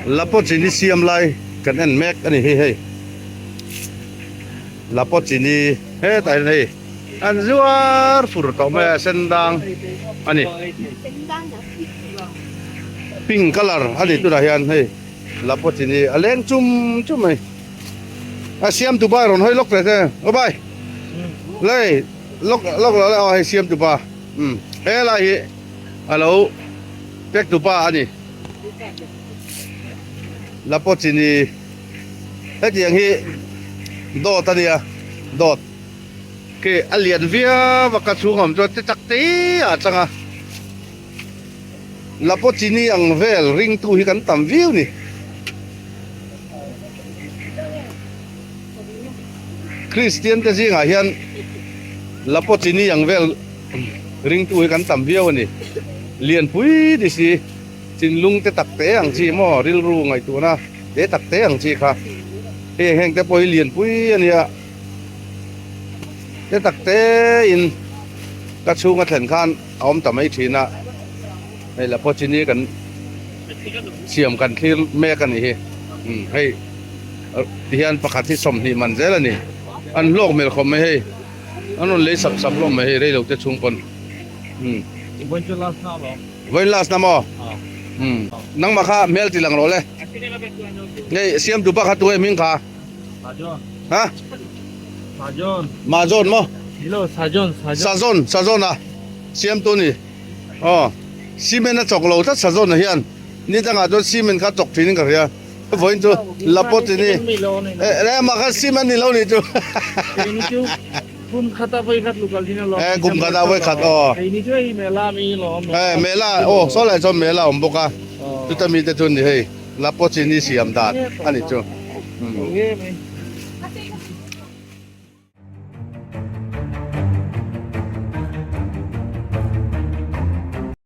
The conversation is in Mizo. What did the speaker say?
Lapo chini siam lai kan en mek a ni hi hei. Lapo chini hetah hian hei an zuar fur tawh mai a sen dang a ni. Pink colour a ni tunah hian hei lapo chini a leng chum chum mai. A siam tu pa rawn hawi lawk teh se aw bai lei lawk lawk lo le aw hei siam tu pa umm helai hi a lo pack tu pa a ni. Lapo chini hetiang hi dawt a nia dawt khi a lian viau a ka chhung awm chuan ti tak te ah chang a lapo chini ang vel ringtu hi kan tam viau ni. Kristian te zingah hian lapo chini ang vel ringtu hi kan tam viau a ni. Lianpui ni si, thinlung te tak te ang chi maw, rilru ngaihtuahna te tak te ang chi kha. Heng heng te pawh hi lianpui a nia. Te tak te in ka chhunga thlen khan a awm ta mai thin a. Hei lapo chini kan siam kan thlir mek a nih hi. Hei tihian pakhat hi 20 man zel a ni. An hlawk hmel khawp mai hei. An rawn lei sap sap hlawm mai hei rei lo te chhung pawn. Vawiin last na maw? Nangmah kha hmel ti lang rawh le. Hei siam tu pa kha tu nge hming kha? Ha? Majon maw? Sajon, Sajon a siam tu ni. Aw, cement a chawk lo tlat Sazawn ah hian ni dangah chuan cement kha a chawk thin in ka hria vawiin chu lapawt in i eh amah khan cement ni lo nih chu eh kum khatah vawi khat aw eh mela aw saw lai chuan mela a awm bawk a chuta mite chu ni hei lapawt in i siam dan a ni chu.